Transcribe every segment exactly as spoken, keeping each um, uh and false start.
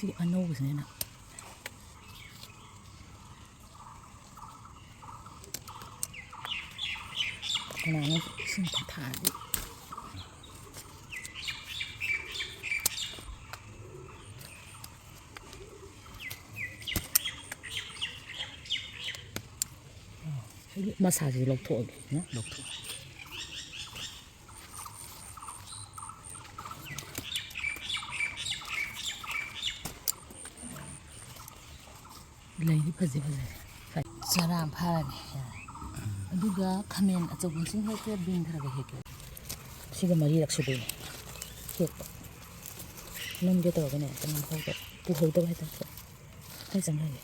ꯁꯤ ꯑꯅꯧꯕꯁꯤꯅ ꯍꯦꯟꯅ ꯀꯅꯥꯅꯣ ꯏꯁꯤꯡ ꯊꯥꯔꯗꯤ꯫ ꯃꯁꯥꯁꯤ ꯂꯧꯊꯣꯛꯑꯒꯦ꯫ ꯂꯧꯊꯣꯛꯑꯣ꯫ ꯂꯩꯗꯤ ꯐꯖꯩ, ꯐꯖꯩ꯫ ꯆꯔꯥ ꯑꯃ ꯐꯥꯔꯅꯤ꯫ ꯑꯗꯨꯒ ꯈꯥꯃꯦꯟ ꯑꯆꯧꯕꯁꯤꯡ ꯍꯦꯛꯀꯦ, ꯕꯤꯟ ꯈꯔ ꯈꯔ ꯍꯦꯛꯀꯦ꯫ ꯁꯤꯒ ꯃꯔꯤꯔꯛ ꯁꯨꯗꯣꯏꯅꯦ ꯍꯦꯛꯄ꯫ ꯅꯝꯒꯦ ꯇꯧꯔꯒꯅꯦ, ꯅꯝꯍꯧꯗꯕ, ꯄꯨꯍꯧꯗꯕ ꯍꯥꯏꯇꯥꯔꯦ꯫ ꯀꯥꯏ ꯆꯪꯈ꯭ꯔꯒꯦ?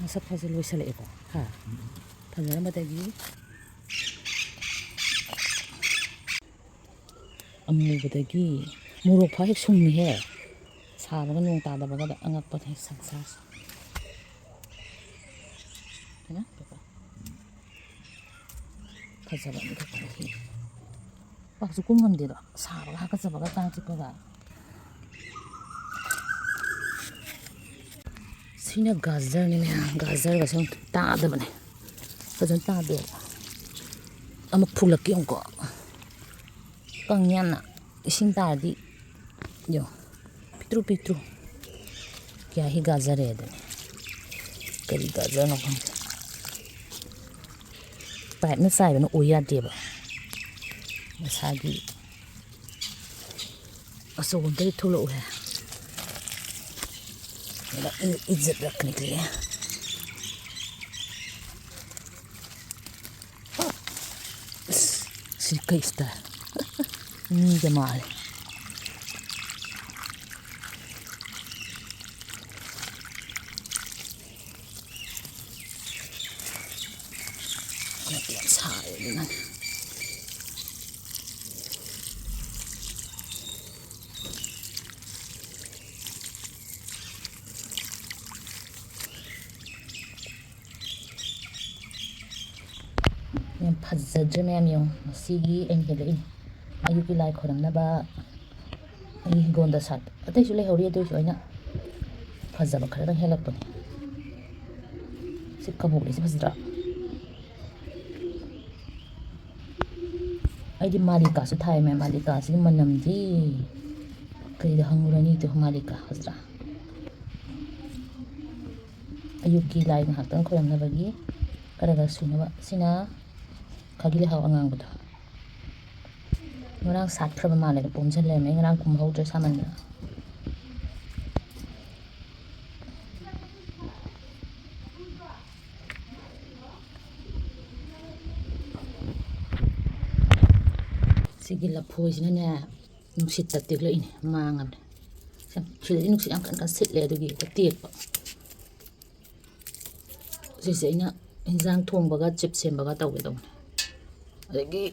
ꯃꯁꯛ ꯐꯖ ꯂꯣꯏꯁꯜꯂꯛꯑꯦꯀꯣ꯫ ꯍꯥ? ꯐꯖꯔꯝꯕꯗꯒꯤ ꯑꯃꯨꯕꯗꯒꯤ ꯃꯣꯔꯣꯛ ꯐꯥꯎ ꯍꯦꯛ ꯁꯨꯡꯉꯤꯍꯦ꯫ ꯁꯥꯕꯒ ꯅꯣꯡ ꯇꯥꯗꯕꯒꯗ ꯑꯉꯛꯄꯅꯦ ꯁꯪꯁꯥꯔꯁꯦ꯫ ꯍꯩꯃꯥ, ꯐꯖꯕ ꯑꯃꯈꯛ ꯄꯨꯔꯛꯏ꯫ ꯄꯥꯛꯁꯨ ꯀꯨꯝ ꯉꯝꯗꯦꯗꯣ, ꯁꯥꯕꯒ ꯍꯥꯀꯠꯆꯕꯒ ꯀꯥꯡ ꯆꯤꯛꯄꯒ꯫ ꯁꯤꯅ ꯒꯥꯖꯔꯅꯤ ꯃꯌꯥꯝ, ꯒꯥꯖꯔꯒꯁꯨ ꯌꯥꯝ ꯇꯥꯗꯕꯅꯦ, ꯐꯖꯅ ꯇꯥꯗꯦꯕ꯫ ꯑꯃ ꯐꯨꯂꯛꯀꯦ ꯌꯦꯡꯉꯨꯀꯣ, ꯀꯪ ꯌꯥꯝꯅ꯫ ꯏꯁꯤꯡ ꯇꯥꯔꯗꯤ ꯌꯦꯡꯉꯣ, ꯄꯤꯛꯇ꯭ꯔꯨ ꯄꯤꯛꯇ꯭ꯔꯨ꯫ ꯀꯌꯥ ꯍꯤ ꯒꯥꯖꯔꯦ ꯑꯗꯨꯅꯤ꯫ ꯀꯔꯤ ꯒꯥꯖꯔꯅꯣ ꯈꯪꯗꯦ꯫ ꯄꯥꯏꯞꯅ ꯆꯥꯏꯕꯅ ꯑꯣꯏ ꯌꯥꯗꯦꯕ꯫ ꯃꯁꯥꯒꯤ ꯑꯆꯧꯕ ꯑꯝꯇꯗꯤ ꯊꯣꯛꯂꯛꯎꯍꯦ꯫ ꯏ-, ꯏꯖꯠ ꯔꯛꯈꯅꯤ ꯀꯔꯤ꯫ ꯑꯁ, ꯁꯤ ꯀꯩ style? ꯃꯤꯒ ꯃꯥꯜꯂꯦ꯫ ꯍꯟꯗꯛꯇꯤ ꯌꯥꯝ ꯁꯥꯔꯦ ꯑꯗꯨꯅꯅꯦ꯫ ꯌꯥꯝ ꯐꯖꯗ꯭ꯔꯦ ꯃꯌꯥꯝ, ꯌꯦꯡꯉꯨ, ꯉꯁꯤꯒꯤ ꯑꯩꯅ ꯍꯦꯜꯂꯛꯏꯅꯤ꯫ ꯑꯌꯨꯛꯀꯤ ꯂꯥꯏ ꯈꯣꯏꯔꯝꯅꯕ ꯑꯩꯒꯤ ꯍꯤꯡꯒꯣꯜꯗ ꯁꯥꯠꯄ, ꯑꯇꯩꯁꯨ ꯂꯩꯍꯧꯔꯤ, ꯑꯗꯨ ꯑꯣꯏꯔꯁꯨ ꯑꯩꯅ ꯐꯖꯕ ꯈꯔꯗꯪ ꯍꯦꯜꯂꯛꯄꯅꯦ꯫ ꯁꯤ ꯀꯕꯣꯛ ꯂꯩꯁꯤ ꯐꯖꯗ꯭ꯔꯥ? ꯑꯩꯗꯤ ꯃꯥꯂꯤꯀꯥꯁꯨ ꯊꯥꯏ ꯃꯌꯥꯝ, ꯃꯥꯂꯤꯀꯥꯁꯤꯒꯤ ꯃꯅꯝꯗꯤ ꯀꯩꯗ ꯍꯪꯉꯨꯔꯅꯤ? ꯑꯗꯨ ꯃꯥꯂꯤꯀꯥ ꯐꯖꯗ꯭ꯔꯥ? ꯑꯌꯨꯛꯀꯤ ꯂꯥꯏ ꯉꯥꯏꯍꯥꯛꯇꯪ ꯈꯣꯏꯔꯝꯅꯕꯒꯤ ꯈꯔ ꯈꯔ ꯁꯨꯅꯕ꯫ ꯁꯤꯅ ꯈꯥꯒꯤ ꯂꯩꯍꯥꯎ ꯑꯉꯥꯡꯕꯗꯣ꯫ ꯉꯔꯥꯡ ꯁꯥꯠꯈ꯭ꯔꯕ ꯃꯥꯜꯂꯦ, ꯑꯗꯣ ꯄꯣꯝꯁꯤꯜ ꯂꯩꯔꯝꯃꯦ꯫ ꯑꯩ ꯉꯔꯥꯡ ꯀꯨꯝꯍꯧꯗ꯭ꯔꯦ ꯁꯥꯃꯟꯗꯅ꯫ ꯁꯤꯒꯤ ꯂꯐꯣꯏꯁꯤꯅꯅꯦ, ꯅꯨꯡꯁꯤꯠꯇ ꯇꯦꯛꯂꯛꯏꯅꯦ, ꯃꯥꯡꯉꯕꯅꯦ꯫ ꯁꯤꯗꯗꯤ ꯅꯨꯡꯁꯤꯠ ꯌꯥꯝ ꯀꯟ ꯀꯟ ꯁꯤꯠꯂꯦ, ꯑꯗꯨꯒꯤ ꯍꯦꯛꯇ ꯇꯦꯛꯄ꯫ ꯁꯤꯁꯦ ꯑꯩꯅ ꯏꯟꯖꯥꯡ ꯊꯣꯡꯕꯒ ꯆꯤꯞ ꯁꯦꯝꯕꯒ ꯇꯧꯒꯦ ꯇꯧꯕꯅꯦ꯫ ꯑꯗꯒꯤ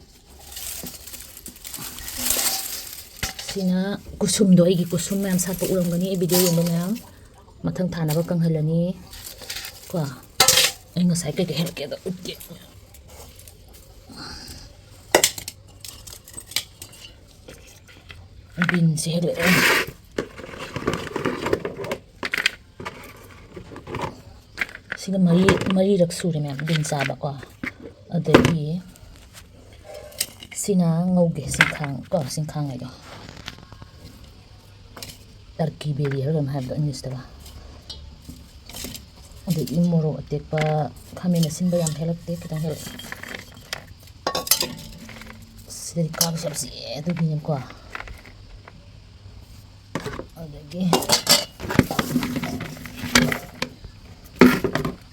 ꯁꯤꯅ ꯀꯨꯁꯨꯝꯗꯣ, ꯑꯩꯒꯤ ꯀꯨꯁꯨꯝ ꯃꯌꯥꯝ ꯁꯥꯠꯄ ꯎꯔꯝꯒꯅꯤ, ꯑꯩ ꯚꯤꯗꯤꯑꯣ ꯌꯦꯡꯕ ꯃꯌꯥꯝ꯫ ꯃꯊꯪ ꯊꯥꯅꯕ ꯀꯪꯍꯜꯂꯅꯤ ꯀꯣ꯫ ꯑꯩ ꯉꯁꯥꯏ ꯀꯩꯀꯩ ꯍꯦꯛꯂꯛꯀꯦꯗꯣ ꯎꯠꯀꯦ꯫ ꯕꯤꯟꯁꯦ ꯍꯦꯛꯂꯛꯑꯦ꯫ ꯁꯤꯒ ꯃꯔꯤ, ꯃꯔꯤꯔꯛ ꯁꯨꯔꯦ ꯃꯌꯥꯝ ꯕꯤꯟ ꯆꯥꯕꯀꯣ꯫ ꯑꯗꯒꯤ ꯁꯤꯅ ꯉꯧꯒꯦ, ꯁꯤꯡꯈꯥꯡ ꯀꯣ, ꯁꯤꯡꯈꯥꯡ ꯍꯥꯏꯗꯣ꯫ ꯇꯔꯀꯤ ꯕꯦꯔꯤ ꯍꯥꯏꯕ꯭ꯔꯥ ꯀꯩꯅꯣꯝ ꯍꯥꯏꯕꯗꯣ ꯏꯪꯂꯤꯁꯇꯒ꯫ ꯑꯗꯒꯤ ꯃꯣꯔꯣꯛ ꯑꯇꯦꯛꯄ, ꯈꯥꯃꯦꯟ ꯑꯁꯤꯟꯕ ꯌꯥꯝ ꯍꯦꯛꯂꯛꯇꯦ, ꯈꯤꯇꯪ ꯍꯦꯛꯂꯛꯑꯦ꯫ ꯁꯤꯗꯗꯤ ꯀꯥꯕꯁꯨ ꯌꯥꯝ ꯆꯤꯛꯑꯦ, ꯑꯗꯨꯒꯤꯅꯦꯀꯣ꯫ ꯑꯗꯒꯤ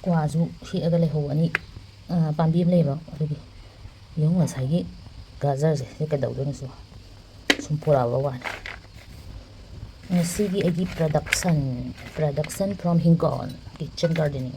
ꯀ꯭ꯋꯥꯁꯨ ꯍꯦꯛꯑꯒ ꯂꯩꯍꯧꯕꯅꯤ, ꯑ, ꯄꯥꯝꯕꯤ ꯑꯃ ꯂꯩꯌꯦꯕ, ꯑꯗꯨꯒꯤ꯫ ꯌꯦꯡꯉꯨ, ꯉꯁꯥꯏꯒꯤ ꯒꯥꯖꯔꯁꯦ, ꯁꯤ ꯀꯩꯗꯧꯗꯣꯏꯅꯣ ꯁꯤꯕꯣ? ꯁꯨꯝ ꯄꯨꯔꯛꯑꯕ ꯋꯥꯅꯤ꯫ ꯉꯁꯤꯒꯤ ꯑꯩꯒꯤ production, production from ꯍꯤꯡꯒꯣꯜ, kitchen gardening꯫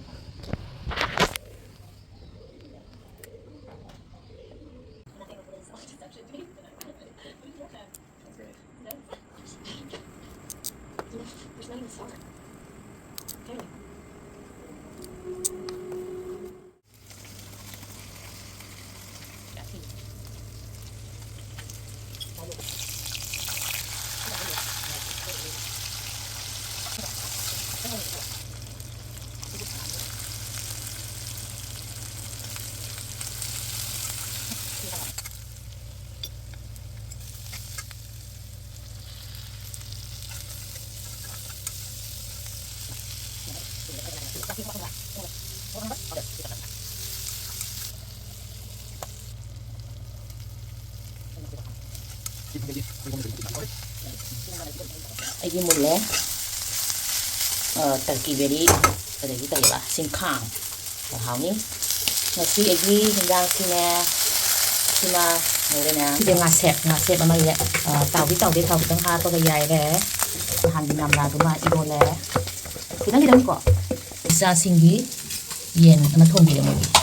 ꯑꯩꯒꯤ ꯃꯨꯜꯂꯦ꯫ ꯇꯔꯀꯤ ꯕꯦꯔꯤ, ꯑꯗꯒꯤ ꯀꯔꯤꯕ, ꯆꯤꯡꯈꯥꯡ꯫ ꯍꯥꯎꯅꯤ꯫ ꯉꯁꯤ ꯑꯩꯒꯤ ꯍꯤꯟꯖꯥꯡꯁꯤꯅꯦ, ꯁꯤꯃ ꯉꯧꯔꯦꯅꯦ꯫ ꯁꯤꯗꯤ ꯉꯥꯁꯦꯞ, ꯉꯥꯁꯦꯞ ꯑꯃ ꯌꯥꯏ꯫ ꯑ, ꯇꯥꯎꯗꯤ ꯇꯥꯎꯗꯦ, ꯊꯥꯎ ꯈꯤꯇꯪ ꯍꯥꯞꯄꯒ ꯌꯥꯏꯔꯦ꯫ ꯅꯍꯥꯟꯒꯤ ꯅꯝꯂꯥꯗꯨꯃ ꯏꯔꯣꯜꯂꯦ꯫ ꯈꯤꯇꯪ ꯈꯤꯇꯪ ꯀꯣ꯫ ꯏꯆꯥꯁꯤꯡꯒꯤ ꯌꯦꯟ ꯑꯃ ꯊꯣꯡꯕꯤꯔꯦ ꯃꯣꯏꯒꯤ꯫